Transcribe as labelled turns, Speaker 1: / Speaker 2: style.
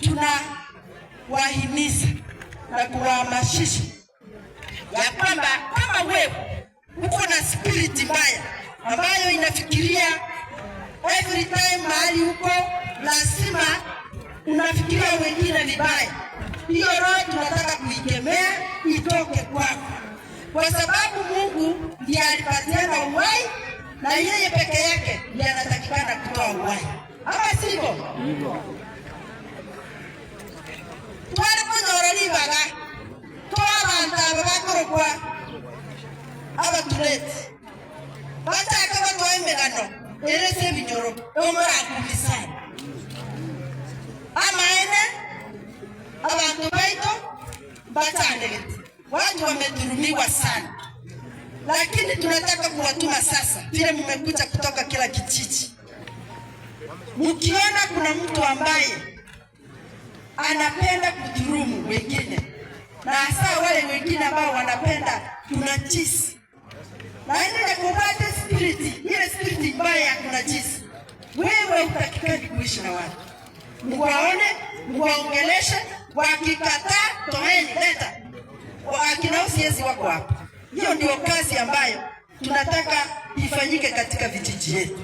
Speaker 1: Tunawahimiza na kuwahamasisha ya kwamba kama wewe uko na spirit mbaya ambayo inafikiria every time mahali uko lazima unafikiria wengine vibaya, hiyo roho tunataka kuikemea itoke kwako, kwa sababu Mungu ndiye alipatiana uhai na yeye peke yake ndiye anatakikana kutoa uhai, ama sivyo? Twari kunyora ribaga twabantu aba bakorokwa abatureti bachaka batwae emegano ere ase ebinyoro omorakumisana amaene abantu baito bachandegete. Watu wamedhulumiwa sana, lakini tunataka kuwatuma sasa, vile mmekuja kutoka kila kijiji, mkiona kuna mtu ambaye anapenda kudhulumu wengine na hasa wale wengine ambao wanapenda kunajisi na ile kupata spirit, ile spirit mbaya ya kunajisi, wewe hutakikani kuishi na watu. Mwaone, mwaongeleshe, wakikataa toeni, leta akina usiezi wako hapa. Hiyo ndio kazi ambayo tunataka ifanyike katika vijiji yetu.